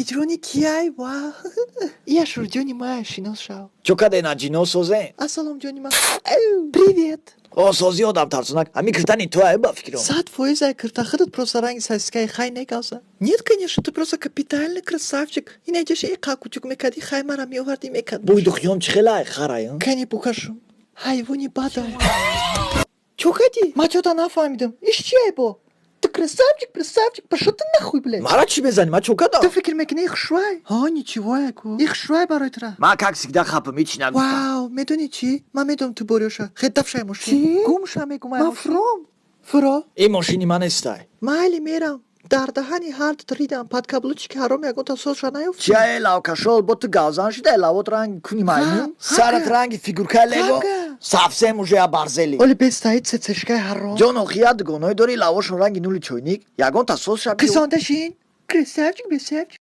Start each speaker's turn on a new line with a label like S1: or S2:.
S1: Ҳиҷрони кияй? Ва ия шурҷони мая, шинос шав.
S2: Чо каде, на ҷино созен?
S1: Ассалом, ҷони ман, привет.
S2: О, сози, одам тарсонак, ҳами киртани ту ай, ба фикрам.
S1: 100% ай кирта худат, просто ранги сосискаи хай негавза. Нет, конечно, ты просто капитальный красавчик. Инаҷаша иқа кучук мекарди, хай мара меоварди, мекард.
S2: Бӯи духиём чӣ хелай, харай?
S1: Кани букашум, ҳайвони бадай. Чо кардӣ? Ман чота нафаҳмидам. Иш чиай бо? Ты красавчик, красавчик, пошел ты нахуй, блядь.
S2: Мара чӣ мезанӣ? Ман чо кардам?
S1: Ту фикр мекунӣ, их хушрӯй? Ҳо, ничего яку. Их хушрӯй барои тура.
S2: Ман, как всегда, хапам, ҳеч нагуфтам.
S1: Вау, медонӣ чӣ? Ман медонам, ту бориёша. Хе дафшай мошин. Гум ша, мегумай. Ман фуром. Фуро.
S2: Ин мошини ман нестай.
S1: Майли, мерам. Дар даҳани ҳардут ридам. Подкаблучки ҳаром ягонта созша наёфт.
S2: Чия, лавкашол, бо ту гавзан шуда, лавот ранги куни маймун, сарат ранги фигуркаи лего, совсем уже оборзели.
S1: Оли бестаи цецешкаи ҳаром.
S2: Ҷон, охи, як дугоное дори, лавошон ранги нули чойник, ягонта соз ша.
S1: Қисонда шин. Красавчик, красавчик.